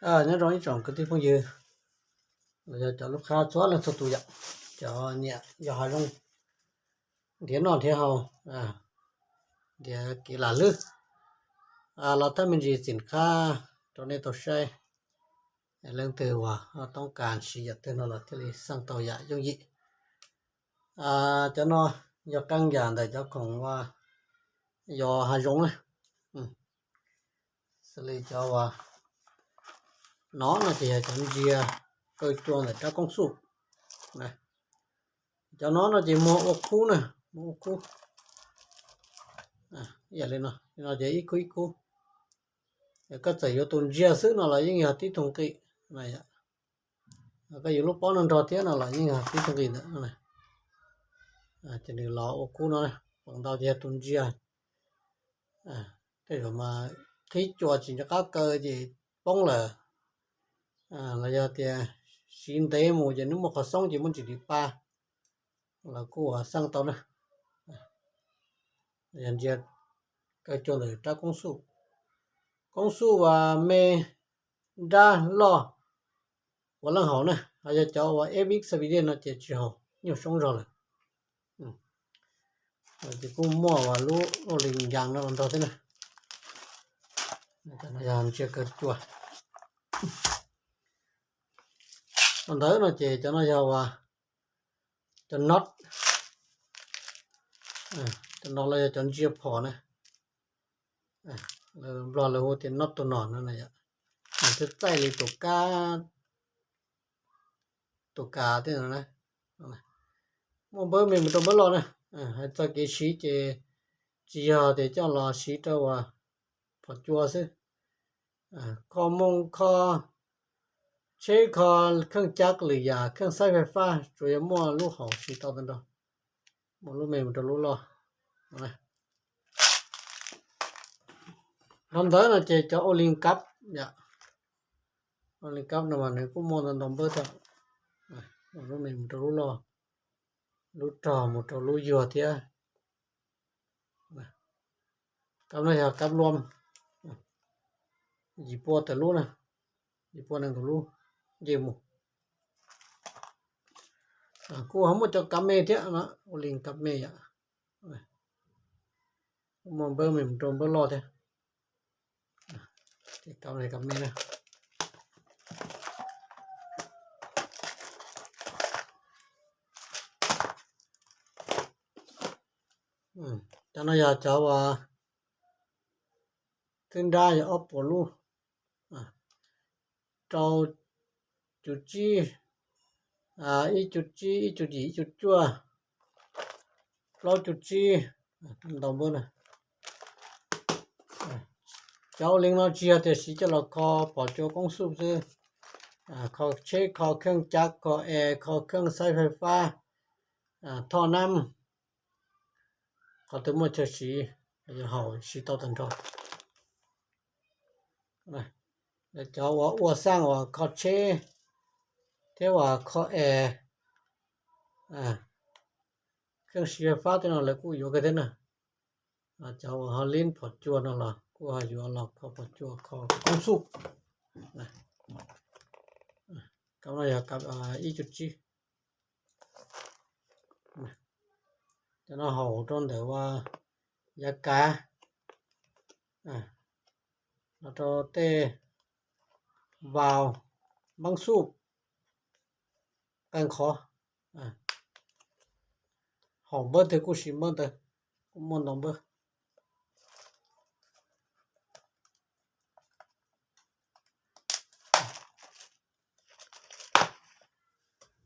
Nyob zoo ib tsoom kwv tij phooj ywg, los yog cov lub qhab txhua leej txhua tus yom, cov nyiam yos hav zoov, nrhiav noj nrhiav haus, nrhiav kev lam lwj, los thawj me ntsis xim qhab rau nej tau saib. Leej twg uas toob kas siv yam twg no los thiaj li xaj tau yam yooj yim. Cov no yog qee yam ntawm cov khoom uas yos hav zoov na. Xws li cov uas no no ces yog cov ntsia kaw cua ntawm rab koob xuj. Cov no no ces muag ua khub na, muag ua khub. Ib yam li no, li no ces ib khub ib khub. Koj txawm yuav tus ntsia xwb no los yeej yog tib tug nqi. Koj yuav lub pob no nrog thiab no los yeej yog tib tug nqi ntawd. Ces nws los ua khub no, feem ntau ces yog tus ntsia. Tej zaum mas qhib cua tsis nco qab kaw ces poob lawm, los yog tias siv ntev mus ces nws muaj qhov xoob ces muaj ntsis dim pa, los kuj ua xaj tau na. Yog ntsia kaw cua ntawm rab koob xuj, koob xuj uas me, nrab, loj, ua leej haum na. Ho yog cov uas eb vib xav vi dej no ces tsis haum, nyuaj soob zog lawm. Ces kuj muaj uas lub ua li ncaas no los nrog thiab na. Yog ntsia kaw cua los ntawd no ces cov no yog uas cov not, cov no los yog cov ntsia phom na. Nplog lawv hu tias not tus nom no, nws txaij txaij li tus kab, tus kav thiab no. Muaj npawb me mus rau npawb loj na. Hais txog kev siv ces tsis yog tias coj los siv rau uas phom cua xwb. Kho moos, kho tsheb, kho kheej cab lwm yam, kheej xaib fais fab, tsuas yog muaj lub hauv siv tau tag nrho. Muaj lub me mus rau lub loj. Hov ntawd no ces cov ua li kab yom, ua li kab no mas nws kuj muaj ntau ntau npawb thiab. Lub me mus rau lub loj, lub rog mus rau lub yuag thiab. Kab no yog kab luam, yim pua tawm lub na, yim pua nees nkaum lub nce mus. Kuj ho muaj cov kab me thiab no, ua li kab me yom. Muaj npawb me mus rau npawb loj thiab. Kab me na. Cov no yog cov uas thwb nrab yog ob puas lub, rau cum tsib, ib cum tsib, ib cum yim, ib cum cuaj, plaub cum tsib, ntau npawb na. Cov ua li no tsis yog tias siv coj los kho phom cua koob xuj xwb, kho tsheb, kho kheej cab, kho es, kho kheej xaib fais fab, thoj nab, qhov twg muaj chaw siv, haum siv tau tag nrho. Cov uas ua xaj uas kho tsheb thiab uas kho es, kheej siv fais fab tej no lawv kuj yuav kawg thiab na. Cov uas ho lib phom cua no los kuj ho yuav los kho phom cua kho koob xuj. Kab no yog kab ib cum tsib. Cov no haum rau ntawm uas yav kav, los rau tej vaus, npab xuj, qee qhov. Haum npawb twg kuj siv npawb ntawd, kuj muaj ntau npawb.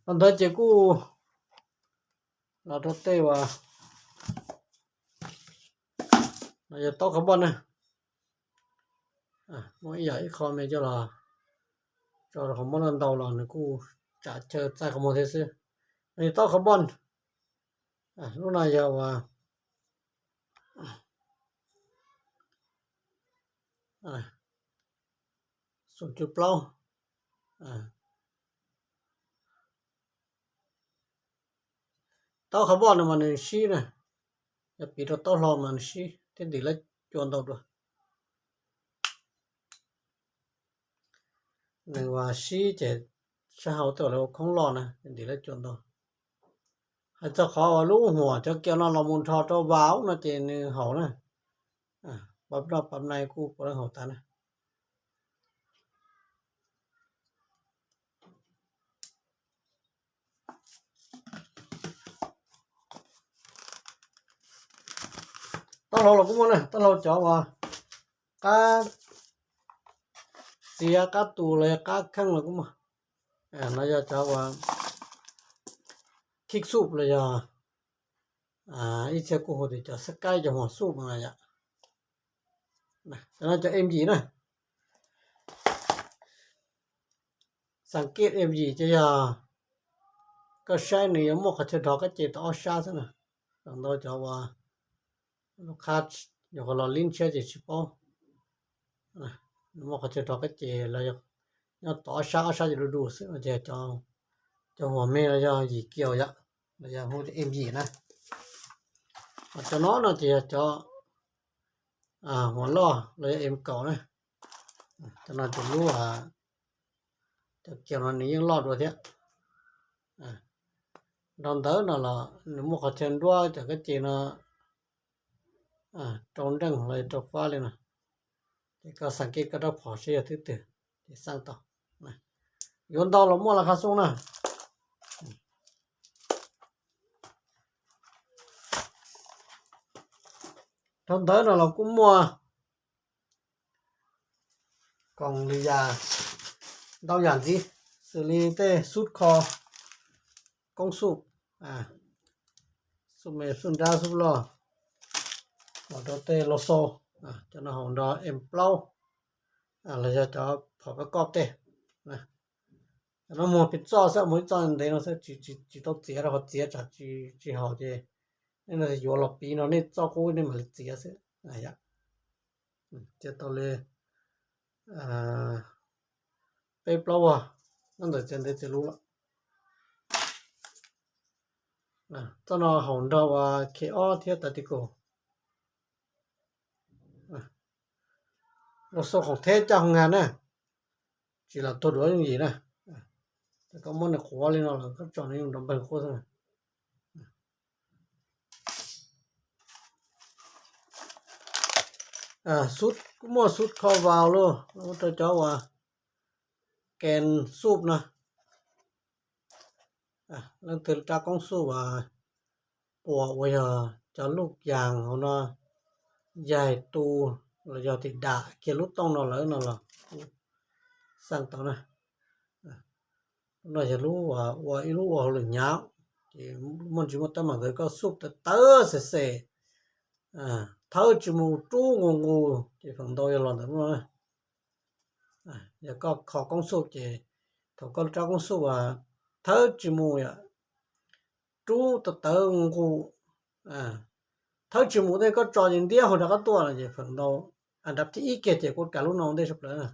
Qhov ntawd ces kuj los rau tej uas, no yog taub carbon na. Muaj ib yam ib qho me coj los tso rau qhov muab ntau ntau los nws kuj tsam chaw txaij qhov muag thiab xwb. No yog taub carbon. Lub no yog uas xoom cuv plaub. Taub carbon no mas nws sib na, yog piv rau taub hlau mas nws sib thiab ntim lab cua ntau dua. nws ua sib ces sab hauv twb ua lawv ua khoob loj na, ntim lawv cua ntau. Hais txog qhov uas lub huam cov kiaus no los mus nrho rau vauv no ces nws haum na. Pab noj pab nai kuj puav leej haum tas na. Taub hlau los kuj muaj na, taub hlau cov uas qab txiav qab tu los yog qab kheej los kuj muaj. No yog cov uas khib xuj los yog ib txhia kuj hu tias cov xab kaib cov huam xuj no yom. Cov no cov em yim na. Xas kiv em yim ces yog koj saib nws yuav muaj qhov chaw rho kab ces tau ob sab xwb na. Feem ntau cov uas lub qhab yog qhov los lib ntshiab ces tsis paub. Nws muaj qhov chaw rho kab ces los nyob tau ob sab, ob sab ces du du xwb no ces cov huam me los yog yim kiaus yom, los yog hu tias em yim na. Ho cov no no ces yog cov huam loj los yog em kaum na. Cov no ces lub cov kiaus no nws yeej loj dua thiab. Nrog ntawd no los nws muaj qhov chaw nruab cov kab ces no rau nreej los rau fab li no. Ces koj xas kiv koj rab phom seb yog twg twg ces xaj tau. Yuav ntau los muaj laj kha xub na. Rau ntawd no los kuj muaj koom li yam ntau yam ntxiv, xws li tej xub kho koob xuj, xuj me xuj nrab xuj loj, los rau tej los xaus, cov no haum nrog em plaub los yog cov phom koj koj tej. Cov no muag pes txoj xwb, muag ib txoj ntev no xwb, tsis tau txiav rau qhov txiav tsam tsis haum ces nej yuav los piv no nej txoj qub nej mam li txiav xwb. Txiav tau li peb plaub vog, nyob ntawm txiav ntev txiav luv lawm. Txoj no haum nrog uas K ob thiab Tactical. Los xaus khoom theb caj hoo nga na, tsis lam tuag duav yooj yim na. Koj muab nws quav li no los koj tso nws yeej nrov npawg quab xwb. Kuj muaj xub kho vaus lauj, rau cov uas kes xuj no. Leej twg rab koob xuj uas quas uas yog cov luj yaas hauv no yaig tu los yog tim dam kiag lub tooj no lawm no los kuj xaj tau na. Lub no yog lub ua ib lub ua hauj lwm hnyav, ces muaj ntsis muaj teeb meem ntawd koj xuj tawv tawv xes xes, thawb tsis mus rub nqus nqus ces feem ntau yog los ntawm lub no. Yog koj kho koob xuj ces thaum koj rab koob xuj uas thawb tsis mus yom, rub tawv tawv nqus, thawb tsis mus tej koj tso ces ntiab hauv rov qab tuaj no ces feem ntau, a nrab thib ib kiag ces kuj kav lub no ua ntej sab plaws na.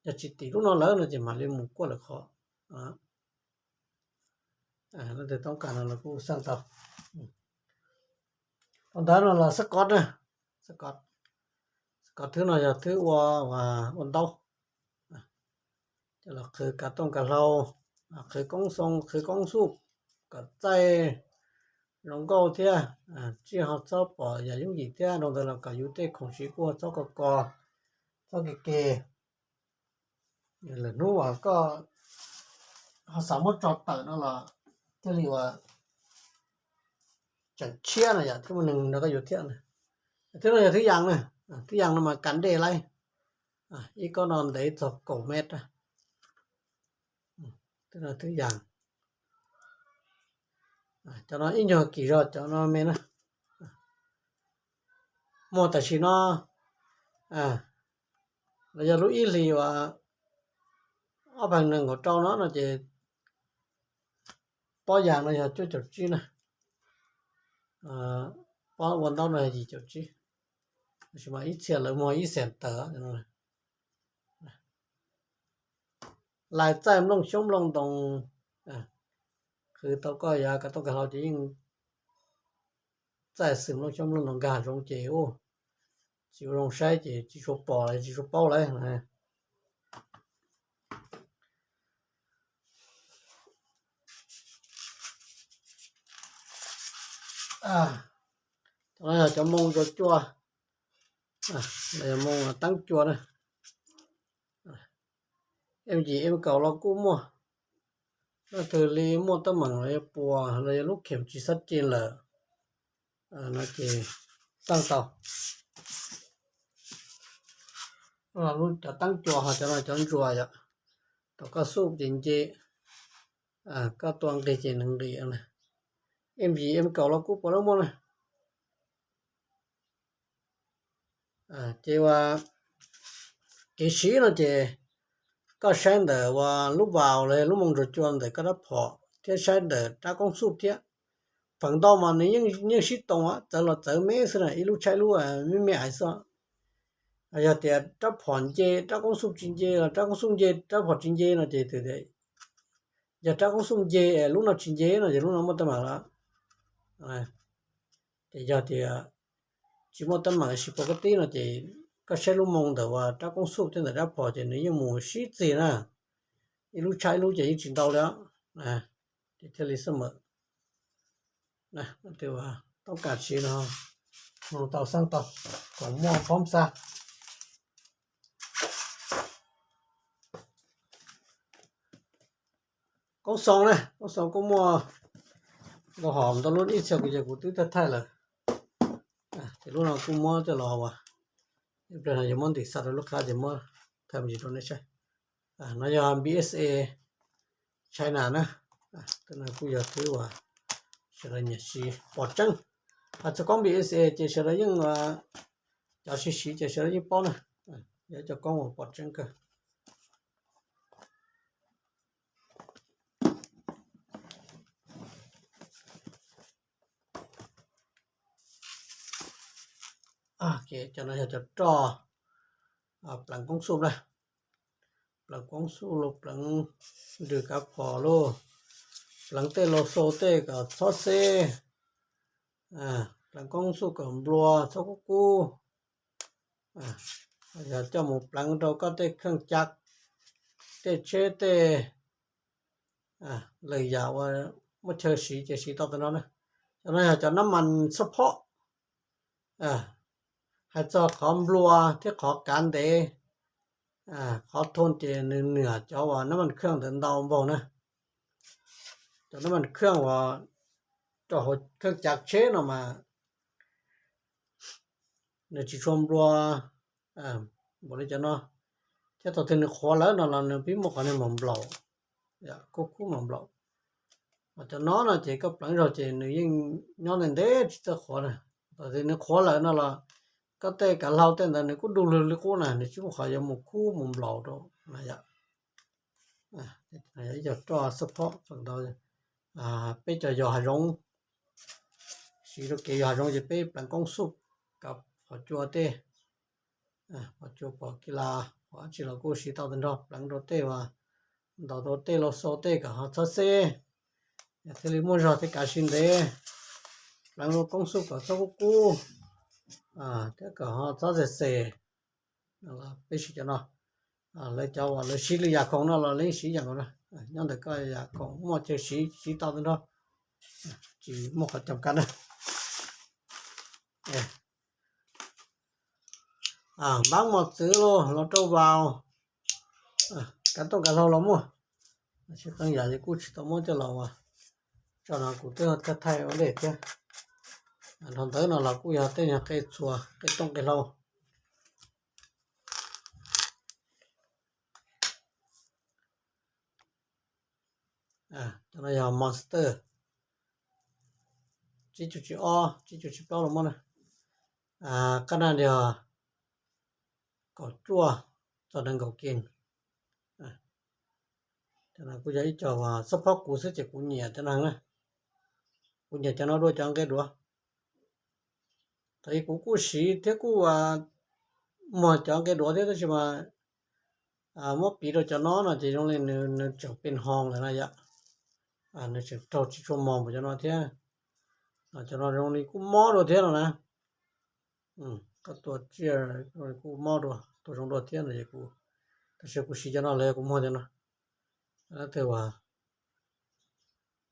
Yog tsis tim lub no lawm no ces mam li mus kuaj lawm qhov. Leej twg toob kas no los kuj xaj tau. Ua ntawd no los xab kov na, xab kov thwb no yog thwb ua, ua ntaub, coj los qhwv kav tooj kav hlau, qhwv koob xoo qhwv koob xuj, kom txaij zoo nkauj thiab, tsis ho txhob pom yam yooj yim thiab, rau ntawd los kom yus tej khoom siv kuj txhob ko ko, txhob ke ke. Lwm hnub uas koj ho xav muab tso tawm no los thiaj li uas tseem tshiab no yom, thiab muaj neeg nrog koj yuav thiab. Thwb no yog thwb yas na, thwb yas no mas kav dej laib, ib kob no ntev txog kaum mev. Thwb yas, cov no ib nyuag kim zog cov no me na. Muaj tam sim no los yog lub ib hlis uas ob phav nees nkaum rau no no ces pob yas no yog cuaj caum tsib na, pob ua ntaub no yog yim caum tsib, tab sis mas ib txhia lawv muag ib xees tawm. Lais txaij nplooj xyoob nplooj ntoo, qhwv tau koj yav kav tooj kav hlau ces yeej txaij xwm nplooj xyoob nplooj ntoo nkag zoov ces tsis ua zoo saib ces tsis tshua pom lawm tsis tshua paub lawm. Cov no yog cov moo ntsuas cua, moo teeb cua na. M yim M kaum los kuj muaj, leej twg li muaj teeb meem los yog puas los yog lub khem tsis xab ce lawm no ces xaj tau. Cov teeb cua ho cov no cov ntsuas yom, thaum koj xuj ces nce, koj tua nqis ces nws nqis. M yim M kaum los kuj puav leej muaj na. Ces ua kev siv no ces koj saib ntawm ua lub vaus los lub moo ntsuas cua ntawm koj rab phom thiab saib ntawm rab koob xuj thiab. Feem ntau mas nws yeej sib too, txawv los txawv me xwb na, ib lub tshaib lub me me ais xwb. Yog tias rab phom nce rab koob xuj tsis nce los rab koob xuj nce rab phom tsis nce no ces yog rab koob xuj nce lub no tsis nce no ces lub no muaj teeb meem lawm. Ces yog tias tsis muaj teeb meem sib pov kab tib no ces koj saib lub moo ntawm uas rab koob xuj thiab ntawm rab phom ces nws yeej mus sib txig na, ib lub tshaib ib lub ces yeej tsis ntau li. Ces thiaj li xab mam toob kas siv no, mus tau xab tau kom muaj poob xa. Koob xoo na, koob xoo kuj muaj ntau hom ntau lub, ib txhia kuv ces kuv twb thaij thaij lawm. Ces lub no kuj muab coj los ua, ib pliag no yuav muab ntim xa rau lub qab ces muab thaij me ntsis rau nej saib. No yog B S A China na, tus no kuj yog thwb uas sawv daws nyiam siv pom tseeb. Hais txog koob B S A ces sawv daws yeej, cov siv siv ces sawv daws yeej paub na, yog cov koob uas pom tseeb kawg. Cov no yog cov roj pleev koob xuj na, pleev koob xuj los pleev nrws kav phom los pleev tej los xau tej kom txhob xeb, pleev koob xuj kom nplua txhob kub kub. Yog coj mus pleev rau koj tej kheej cav, tej tsheb tej lwm yam uas muaj chaw siv ces siv tau tau no na. Cov no yog cov nab mas xab phob. Hais txog qhov nplua thiab qhov kav ntev, qhov thoo ces nws nyiam cov uas nab mas kheej ntawd ntau npaug na. Cov nab mas kheej uas rau hauv kheej cav tsheb no mas nws tsis tshua nplua npaum li cov no, thiab thaum twg nws qhuav lawm no los nws pib muaj qhov niag mos nplaum, kub kub mos nplaum. Mas cov no no ces koj pleev zog ces nws yeej nyob ntev ntev tsis txawj qhuav na. Thaum twg nws qhuav lawm no los koj tej kav hlau tej ntawd nws kuj du lug li qub na, nws tsis muaj qhov yuav mus kub mus nplaum rau na yom. Yog ib co roj xab phob feem ntau peb cov yos hav zoov, siv rau kev yos hav zoov ces peb pleev koob xuj kav phom cua tej, phom cua pom kis las pom dab tsi los kuj siv tau tag nrho, pleev rau tej uas ntaus rau tej lau xau tej kom ho txhob xeb, thiaj li muaj zog thiab kav siv ntev. Pleev rau koob xuj kom txhob kub kub thiab kom ho txhob xem xem. Peb siv cov no, lawv cov uas lawv siv lwm yam khoom no los lawv yeej siv yam nkaus na. Nyob ntawm koj yam khoom muaj chaw siv, siv tau tag nrho, tsis muaj qhov cam kab na. Npab mos txwv los los rau vaus, kav tooj kav hlau los muaj. Sib qee yam ces kuj tsis tau muab coj los ua, tso no kuv twb thaij ua ntej thiab. Dhau ntawd no los kuj yog tej nyuag qe txhua, qe tooj qe hlau. Cov no yog monster, tsib caug tsib ob, tsib caug tsib plaub los muaj na. Qab naj yog kaum cuaj txog nees nkaum kis. Cov no kuj yog ib co xab phob kuv xwb ces kuv nyiam cov no na. Kuv nyiam cov no dua cov nqe duav. Thaum ub kuv kuj siv thiab kuj muag cov nqe duav thiab tab sis mas muab piv rau cov no no ces zoo li nws tseem pes hoo lawm na yom. Nws tseem raug tsis tshua mos npaum cov no thiab. Cov no zoo li kuj mob dua thiab no na. Koj tua tsiaj kuj mob dua, tua zoo dua thiab no es kuv, tab sis kuv siv cov no los yog kuv muag cov no. Leej twg uas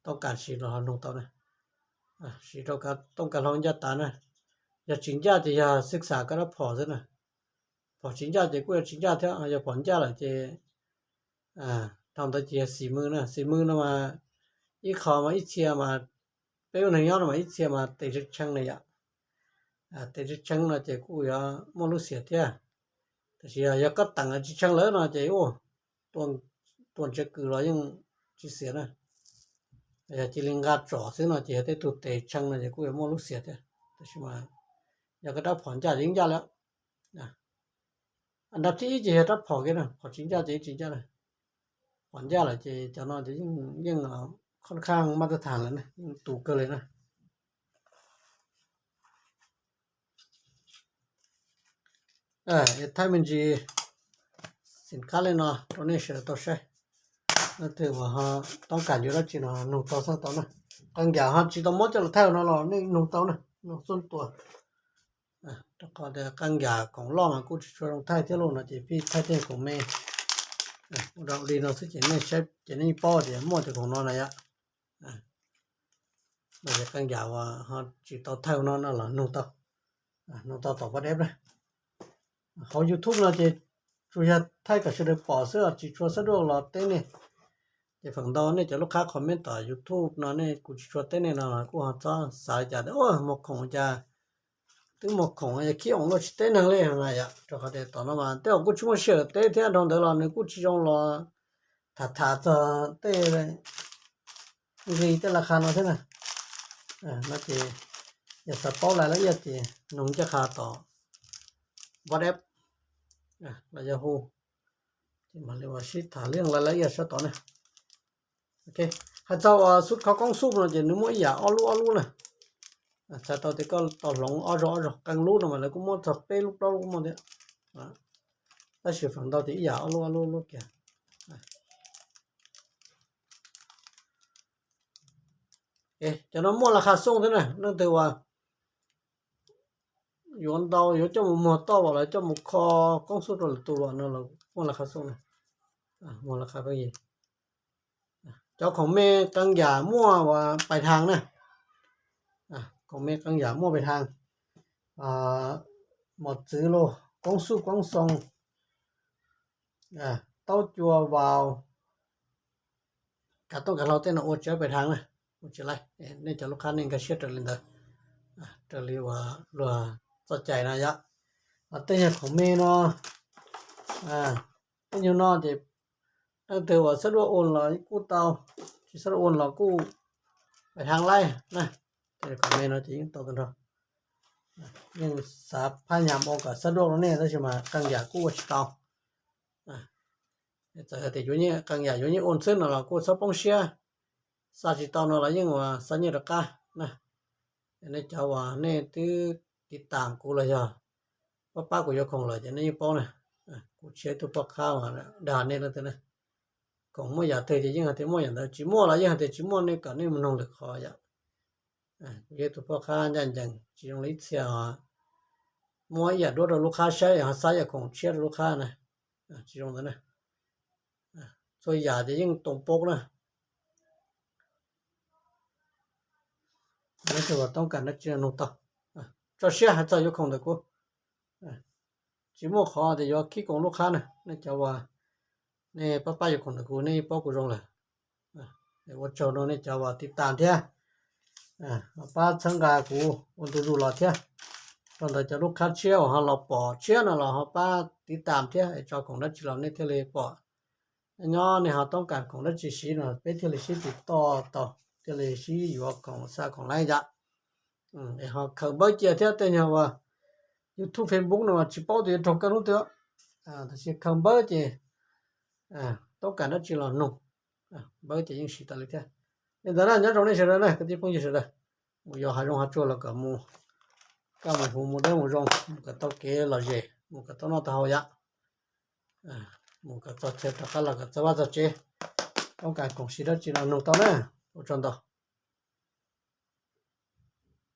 toob kas siv los ho noog tau na. siv rau tooj kav hlau ncaj tas na. Yog tsis ncaj ces yog xwb xam koj rab phom xwb na. Phom tsis ncaj ces kuj yuav tsis ncaj thiab, yog phom ncaj lawm ces dhau ntawd ces yog xim mws na. Xim mws no mas ib qho mas ib txhia mas peb ua neeg nyob no mas ib txhia mas tes tshee tshee na yom. Tes tshee tshee no ces kuj yuav muaj lub xiam thiab. Tab sis yog koj teem tsis tshee lawm no ces ua tua ntsiav kws los yeej tsis xiam na. Yog cia li nqa tsom xwb no ces yog tej tug tes tshee no ces kuj yuav muaj lub xiam thiab. Tab sis mas yog koj rab phom ncaj ces yeej ncaj lawm. An dab thib ib ces yog rab phom kiag na, phom tsis ncaj ces yeej tsis ncaj na. Phom ncaj lawm ces cov no ces yeej khoj khaj maj tab tham lawm na, yeej tus kawg li na. Thaij me ntsis xim khab li no rau nej sawv daws tau saib. Leej twg uas ho toob kas yuav dab tsi no nug tau xaj tau na. Qee yam ho tsis tau muab coj los thaij no los nej nug tau na, nug xub tua. Rau qhov tias qee yam khoom loj mas kuj tsis tshua zoo thaij thiab lauj no ces pheej thaij tej khoom me ua rau li no xwb ces nej saib ces nej paub tias muaj cov khoom no na yom. No ces qee yam uas ho tsis tau thaij no no los nug tau, nug tau tom WhatsApp na. Hauv YouTube no ces tsuas yog thaij kom sawv daws pom xwb, tsis tshua xab duaj los teb nej. Ces feem ntau nej cov lub qhab comment tom YouTube no nej kuv tsis tshua teb nej no kuj ho txhob xav li cas tias muag khoom cas, twb muag khoom es khib oos luaj tsis teb neeg li na yom. Rau qhov tias tom no mas tej zaum kuj tsis muaj sij hawm teb thiab, dhau ntawd los nws kuj tsis zoo los tham tham txog tej nqi tej la qha no thiab na. No ces yog xav paub lais lab iaj ces nug ncaj qha tom WhatsApp los yog hu, ces mam li ua sib tham li lais lab iaj sab tod na. Hais txog uas xub khau koob xub no ces nws muaj ib yam ob lub ob lub na. Txhais tau tias koj tau hloov ob zaug ob zaug, qee lub no mas lawv kuj muab txog peb lub plaub lub kuj muaj thiab. Tab sis feem ntau ces ib yam ob lub ob lub lub kiag. Cov no muaj la qha xooj thiab na, leej twg uas yuav ntau yuav coj mus muag toj los lawv coj mus kho koob xub rau lwm tus los no los muaj la qha xooj na. Muaj la qha pheej yig. Cov khoom me qee yam muaj uas pais thaj na. Khoom me qee yam muaj pais thaj, mos txwv los koob xub koob xoo, taub cua vaus, kav tooj kav hlau tej no ua tsis pais thaj na, ua tsis laib. Nej cov lub qhab nej nkag siab raws li ntawd, raws li uas luag txoj cai no yom. Tej nyuag khoom me no, tej nyuag no ces leej twg uas xab duaj ua los kuj tau, tsis xab duaj ua los kuj pais thaj laib na. Ces khoom me no ces yeej tau tag nrho. Yeej xav phaj nyam ua kom xab duaj rau nej tab sis mas qee yam kuj ua tsis tau. Txawm tias yuav qee yam yuav nyiaj ua xwb no los kuj txhob poob siab, xa tsis tau no los yeej ua xa nyiaj rov qab na. Nej cov uas nej twb tiv tam kuv los yog pab pab kuv yuav khoom lawm ces nej yeej paub na. Kuv tsis yog ib tug poj khab uas dag nej leej twg na. Khoom muaj yam twg ces yeej hais tias muaj yam ntawd, tsis muaj los yeej hais tias tsis muaj, nej kom nej mus noog lwm qhov yom. Kuv yog ib tug poj khab ncaj ncees, tsis zoo li ib txhia muab ib yam duab rau lub qhab saib ho xa yam khoom tshiab rau lub qhab na, tsis zoo ntawd na. Txhua yam ces yeej too poob na. Leej twg uas toob kas dab tsi nug tau, tso siab hais txog yuav khoom ntawm kuv. Tsis muaj qhov tias yuav khib koom lub qhab na, nej cov uas nej pab pab yuav khoom ntawm kuv nej paub kuv zoo lawm. Ua tsaug rau nej cov uas tiv tam thiab, pab txhawb nqa kuv ua ntu zus los thiab. Rau ntawm cov lub qhab tshiab uas ho los pom tshiab no los ho pab tiv tam thiab es tso khoom dab tsi los nej thiaj li pom. Nyob nej ho toob kas khoom dab tsi siv no peb thiaj li sib tiv toj tau, thiaj li sib yuav khoom xa khoom laib yom. Es ho khaws npawb cia thiab, tej nyuag uas YouTube Facebook no mas tsis paub tias yuav raug kawg hnub twg, tab sis khaws npawb ces toob kas dab tsi los nug, npawb ces yeej siv tas li thiab. Li ntawd na, nyob zoo nej sawv daws na kwv tij phooj ywg sawv daws. Mus yos hav zoov hav tsuag los kom mus, koj mus huv mus dawb mus zoo, mus kom tau kev lom zem, mus kom tau noj tau haus yom. Mus kom txog chaw rov qab los kom txog vaj txog tsev. Toob kas khoom siv dab tsi los nug tau na. Ua tsaug ntau.